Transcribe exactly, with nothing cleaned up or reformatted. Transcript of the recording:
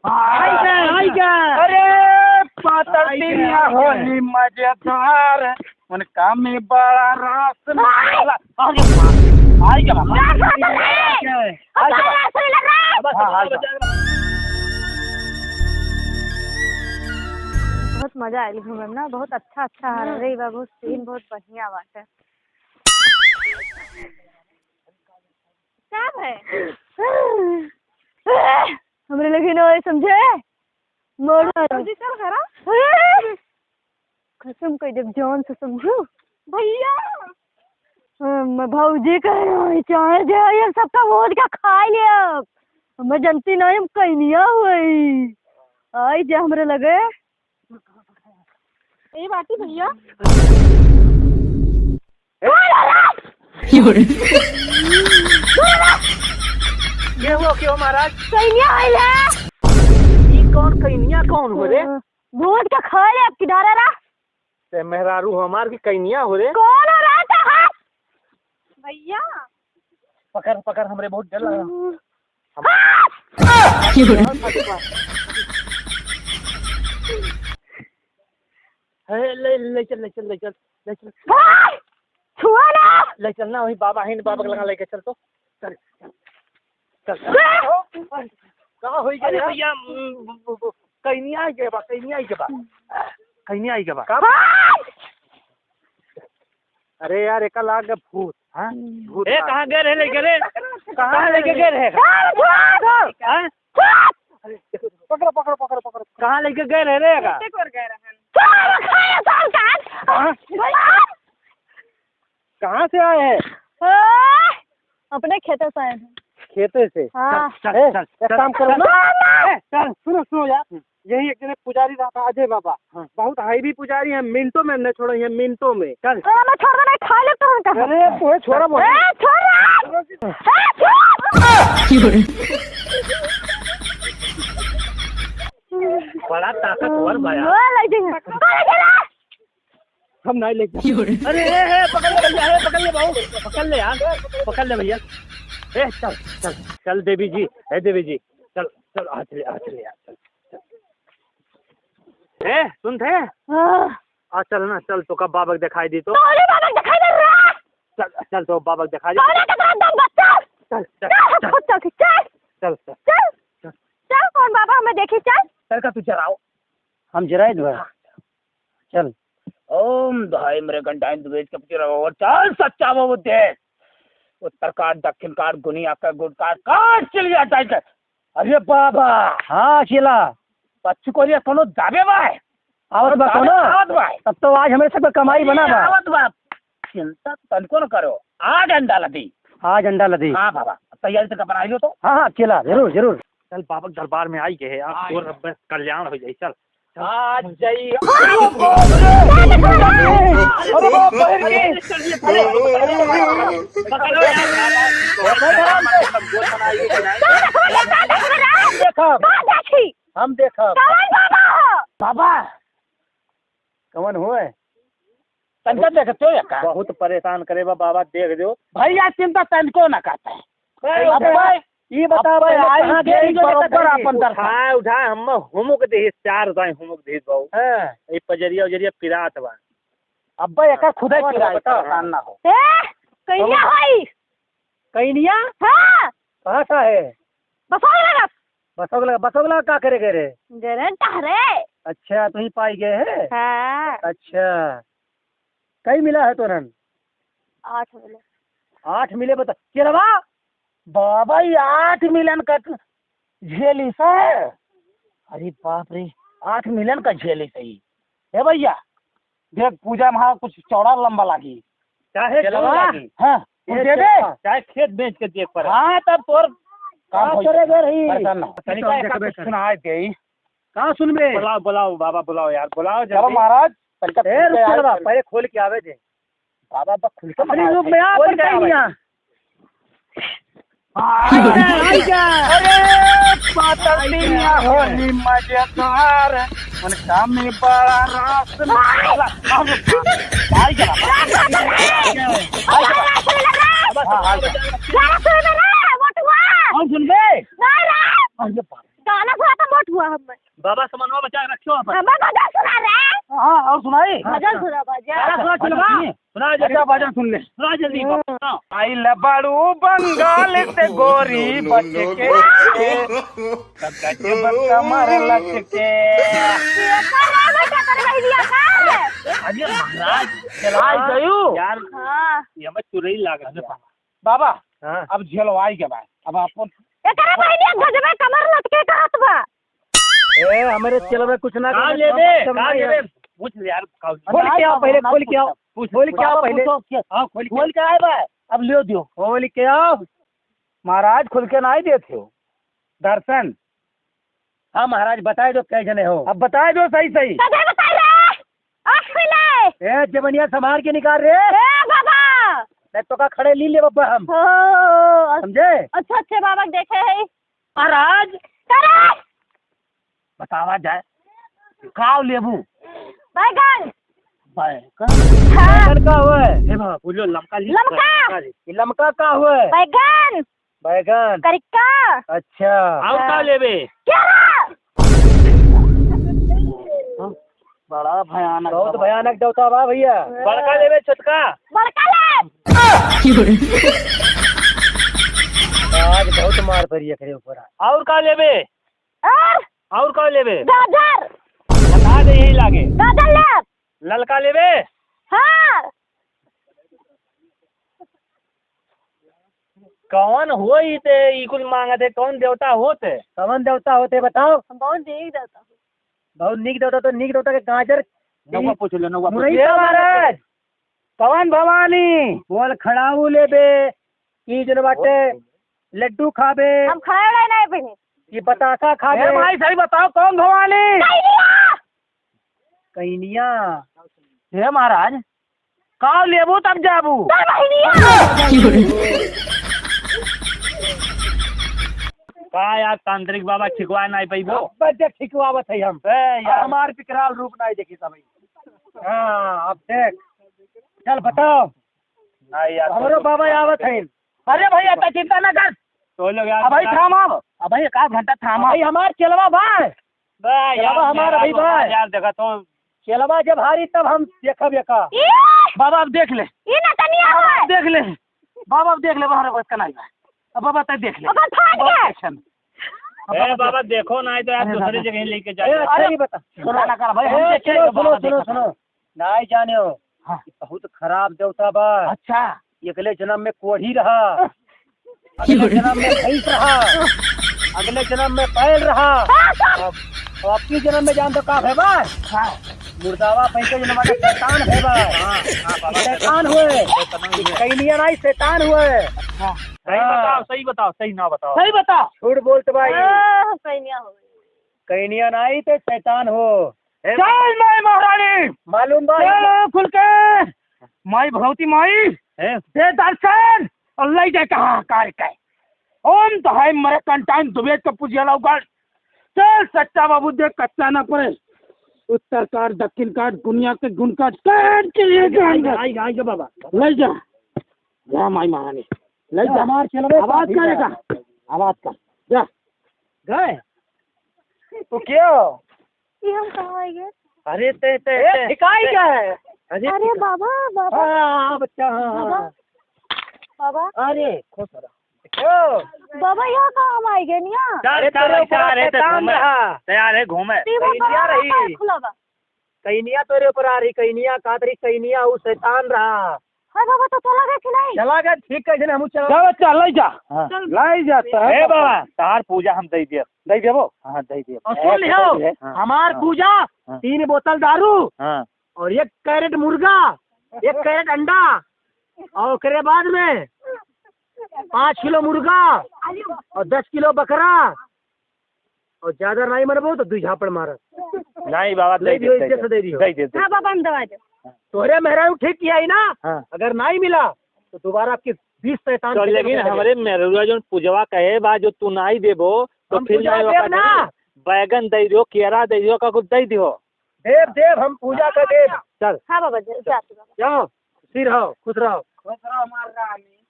आई गे, आई गे। अरे, पातर आई गे, तिनिया आई गे। होली मजेदार, उनका में बड़ा रस मिला। अरे बाप रे, आई गे बाबा। रस मिला रे। आई गे। अब तो रस मिला रे। बस, हाँ, हाँ, बस। बहुत मजा आइल घूमे में ना, बहुत अच्छा अच्छा हम्म। हररे बा, बहुत सीन बहुत बढ़िया बाटे। का है? हमरे लगे ना होए, समझे? मर्डर। जल्दी चल घरा। अरे! कसम कह देब जान से, समझू? भैया! हम भौजी कहे होई, चाहे जे होई, हम सबका वोट का खाई लेब। हम जनती नहीं, हम कइनिया होई। आई जे हमरे लगे। ए बाटी भैया। के हो, के हो महाराज? कइनिया होई ले। ई कौन कइनिया कौन हो रे? वोट का खाई लेब, किधर है रा? ते मेहरारू हमार की कइनिया हो रे? कौन हो रे तहार? भैया। पकड़, पकड़, हमरे बहुत डर लगा। हम्म। हम- हे, ले, ले चल, ले चल, ले चल, ले चल। हाँ! छुआ ना! ले चल ना, वही बाबा है ना, बाबा के लगा लेके चल तो। चल, चल, चल। हाँ! का होई अरे गया? भैया, उम, ब-, ब-, ब-, कइनिया आई गया बा, कइनिया आई गया बा। कइनिया आई गया बा। हाँ! अरे यार, एका लाग गया भूत, हाँ? भूत ए, लाग कहाँ गया। गए रहे लेके रे? कहाँ कहाँ लेके लेके गए रहे? हाँ, भूत! हाँ? अरे, देखो, देखो, पकड़ो, पकड़ो, पकड़ो, पकड़ो। कहाँ लेके गए रहे रे एका? हाँ? कहाँ से आए हैं? हाँ, अपने खेते से आए हैं। खेते से? हाँ। चल, चल, ए, चल, एक चल, काम करो चल, ना। ए, चल, सुनो, सुनो यार। यही एक जने पुजारी रहता, अजय बाबा। हाँ। बहुत heavy पुजारी है, मिनटों में न छोड़े हैं, मिनटों में। चल। अरे, मैं छोड़ देना, खा ले तो उनका। अरे, तोहे छोड़ा बोल। ए, छोड़ रहा। ए, छोड़। बड़ा ताकतवर बा यार। ओ, लग जाएगा। ओ, लग जाएगा। हम नहीं लेके जाते। अरे, ए, ए, पकड़ ले भैया, ए, पकड़ ले बाबू, पकड़ ले यार, पकड़ ले भैया। ए, चल, चल, चल देवी जी, ए देवी जी, चल, चल, हाथ ले, हाथ ले यार, चल, चल। ए, सुनत है? हाँ। आ, चल ना, चल, तो कब बाबा के दिखाई दी तो? तोहरे बाबा के दिखाई दे रहा। चल, चल, तो बाबा के दिखाई दी। तोहरे के साथ दम बस, चल। चल, चल, चल, चल। खुद चल, चल। चल, चल। चल। चल। चल, कौन बाबा हमें देखी, चल। चल का तू जराओ। हम जराए दो। हाँ। चल। ओम धाय मृगंडाय द्वेज कपचर और चल सच्चा वो देख। उत्तर काट, दक्षिण काट, गुनिया का गुण काट, काट चलिया टाइट कर। अरे बाबा। हाँ, चेला। बच्चू को लिए कोनो दाबे बा। आवत बा कोनो कोनो? आवत बा। तब तो आज हमरे सबका कमाई बना बा। आवत बा। चिंता तनको न करो। आज अंडा लदी। आज अंडा लदी। हाँ बाबा, तैयारी से घबराई लो तो। हाँ, हाँ, चेला, जरूर, जरूर। चल बाबा के दरबार में आई गए हैं, आज हाँ, तोर अब कल्याण हो जाई, चल। आज जाई। अरे बाप रे! अरे बाप रे! अरे, अरे, अरे, अरे, देखा। हम देखा। बाबा। कवन होए? तनका देखते हो या का? बहुत परेशान करे बा बाबा, देख दो। भैया चिंता तनको ना करता है। अरे अब बाबा, भाई, ई बताओ अब भाई, भाई, आई कहाँ के गई ई बरोबर कतई? अपन तरफ। उठा, उठा, हम हुमुक दे, चार दाई हुमुक दे बाबू। हाँ। ई पजरिया उजरिया पिरात बा। अब्बा एकर खुदे और पिराई, बताओ। परेशान ना हो। ए, कइनिया हई। कइनिया? हाँ। कहाँ सा है? बसोगला। बसोगला, बसोगला का करे गए रे? गए रहे टहरे। अच्छा, तू ही पाई गए है? हाँ। अच्छा, कई मिला है तोरन? आठ मिले। आठ मिले बता, केरवा? बाबा, ये आठ मिलन का झेली सा है। अरे बाप रे, आठ मिलन का झेली सही। ए भैया, देख, पूजा में हाँ कुछ चौड़ा लंबा लागी। चाहे केलवा? जौन लागी। हाँ, कुछ ये दे दे। केलवा? चाहे खेत बेच के देख पर। हाँ, तब तोर काम का होई। करे घर ही? परेशान ना हो। तनिका एक कुछ सुनाए दे। का सुनबे? बुलाओ, बुलाओ बाबा, बुलाओ यार, बुलाओ चलो जल्दी। महाराज, तनिका ए, रुक जा, पहले खोल के आवे दे। बाबा, बा खुल के अपनी बना रूप दे। में आ, खोल पर के कहीं आवे। नहीं आ। आई जा, आई जा। अरे, पातर दुनिया होली मजेदार, उनका में बड़ा रस मिला। आई जा। हाँ, आई जा। और सुनबे? अरे बाप। गाना थोड़ा सा मोट हुआ हमें। बाबा समनवा बचा के रखियो अपन। हमें भजन सुना रे। हाँ, और सुनाई? भजन सुना, भजन। अरे सुना, सुना। सुना, सुना, जल्दी। अच्छा, भजन सुन ले। सुना जल्दी, बाबा, सुना। आइल बाड़ू बंगाल से गोरी बच के, सब गजब कमर लचके। ये कौन है बेटा, तेरे भाई दिया का है? अरे महाराज, चला गयो। यार, हाँ। ये हमें चुरई लागत है। बाबा, हाँ। अब झेलवाई के बाद, अब अपन एकरे बहिनिया गजबे कमर लटके कहत बा। ए, हमरे चेलवा कुछ ना का करे, लेबे? का लेबे? पूछ ले यार, का लेबे? खोल के आओ पहले, खोल के आओ। पूछ, खोल के आओ पहले। पूछो, क्या? हाँ, खोल के। खोल के आए बा, अब लियो दियो। खोल के आओ। महाराज, खोल के नाहीं देत हो। दर्शन। हाँ महाराज, बताए दो कै जने हो। अब बताए दो सही सही। कदे बताई रे? आँख मिले। ए, जबनिया संभाल के निकाल रे। ए बाबा। नहीं तो का खड़े ली ले बब्बा हम। ओ, समझे? अच्छा, अच्छे बाबा देखे है। महाराज। करे। बतावा जाए। काव लेबू? बैगन। बैगन? हाँ। बैगन का हुआ है? हे बाबा, बोलो, लमका ली। लमका। लमका ली। ये लमका का हुआ है? बैगन। बैगन। करिका। अच्छा। और का लेबे? केरा। बड़ा भयानक बहुत बा। भयानक देवता बा भैया। बड़का लेबे, छोटका? बड़का ले। आज बहुत मार पड़ी एकरे ऊपर। और का लेबे? और? और का लेबे? गाजर। बता दे, यही लागे। गाजर ले। ललका लेबे? हाँ। कौन होई ते ई कुल मांगत है? कौन देवता होते? कौन देवता होते बताओ? हम बहुत नीक देवता हो। बहुत नीक देवता तो नीक देवता के गाजर नौवा पूछ लो, नौवा पूछ मुरई लो। का महाराज, कौन भवानी? बोल खड़ाऊ लेबे, ई जन बाटे लड्डू खाबे। हम खड़ा नहीं बने। ई बतासा खाबे। ए भाई सही बताओ कौन भवानी? कैनिया। कैनिया। हे महाराज, का लेबू तब जाबू? का यार तांत्रिक बाबा ठिकवा नहीं पैबो? बस जे ठिकवावत है हम। ए यार। हमार विकराल रूप नहीं देखी सब। हाँ, अब देख। चल बताओ। नहीं यार, हमरो तो बाबा आवत है। अरे भैया, तो चिंता ना कर। तो लोग यार अबही बता- थाम अब। अबही एक आध घंटा थाम अब। अबही हमार चेलवा बा। बे, चेलवा यार, हमार मेरा अबही तो बा। यार, देखा तो। चेलवा जब हारी तब हम देखब एका। ई! बाबा, अब देख ले। ई नटनिया बाबा, है। अब देख ले। बाबा, अब देख ले, बाहर बस का नहीं बा। अब बाबा, तब देख ले। ओकर फाट बाबा, गया। Action। अब ए, बाबा, बाबा, देख। देखो ना, तो यार अरे दूसरे बाबा। जगह लेके जा। ए, अरे, अरे, बता। सुनो। ना, ना कर भाई, हम ए, देखे सुनो, तो सुनो, बाबा सुनो, देखो। सुनो। नाई जाने हो। हाँ। बहुत खराब देवता बा। अच्छा। अगले जन्म में कोढ़ी रहा, अगले जन्म में भैंस रहा, अगले जन्म में बैल रहा। अब, अब आपकी जन्म में जान तो का है बा? हाँ। मुर्दावा पैसे जन्म में शैतान है बा। हाँ, हाँ, बाबा, शैतान हुए। शैतान हुए। कैनिया नहीं, शैतान हुए। अच्छा। सही हाँ। बताओ, सही बताओ, सही ना बताओ। सही बताओ। झूठ बोलत भाई। हाँ, कैनिया हो। कैनिया नहीं तो शैतान हो। ए, चल माई महारानी, मालूम बा? चल खुल के, माई भगवती माई, ए? दे दर्शन, और ले जाए कहाँ कार के। ओम तो है मरे कंटाइन दुबेद के पूजिया लाउगल। चल सच्चा बाबू दे कच्चा ना पड़े। उत्तर काट, दक्षिण काट, दुनिया के गुण काट, काट के ले जा अंदर। आई, आई, आई, बाबा। ले जा। जा माई महारानी। ले जा। हमार चलबे आवाज का करेगा? आवाज का। जा। गए? तू क्या? ये हम कहाँ आए गए? अरे ते, ते, ए, ते, ठिकाई ते। क्या है? अरे अरे ते बाबा, बाबा। हाँ, हाँ, बच्चा, हाँ, हाँ, बाबा, हाँ। बाबा। अरे, खुश रहो। क्यों? बाबा, यहाँ कहाँ हम आए गए, निया? चल, अरे, चल, तेरे ऊपर चल, अरे, ते शैतान घूमे। रहा। तैयार है, घूमे। टीवी कहीं पर नहीं आ रहा रही। है, खुला बा। कैनिया तोरे ऊपर आ रही, कैनिया, कहत रही, कैनिया, ऊ शैतान रहा। हाय बाबा, तो चला गया कि नहीं? चला गया, ठीक कैसे नहीं, हमहू चला। जा बच्चा, ले जा। हाँ। चल। ले जा, तो ए बाबा, तहार पूजा हम दे दिए। दे देबो? हाँ, दे दिए। और सुन लियो, हाँ, हमार हाँ, पूजा, हाँ। तीन बोतल दारू हाँ। और एक कैरेट मुर्गा, एक कैरेट अंडा, और ओकरे बाद में पाँच किलो मुर्गा और दस किलो बकरा, और ज्यादा नहीं मनबो तो दुई झापड़ मारब। नहीं बाबा, ले दे दियो, दे, इज्जत दे, से दे दियो। दे दे, दे हाँ दे। बाबा, हम दवा दे। तोहरे मेहरारू ठीक किया ही ना, हाँ। अगर नहीं मिला तो दोबारा आपके बीस शैतान तो के लेकिन जगह हमरे मेहरुआ जौन पूजवा कहे बा, जो तू नहीं देबो तो हम फिर पूजवा नहीं देब ओका ना। नहीं। बैगन दे दियो, केरा दे दियो, का कुछ दे दियो। देब, देब, हम पूजा का देब। चल। हाँ बाबा, जा, जा तू बाबा। जाओ, खुशी रहो, खुश रहो। खुश रहो हमार रानी।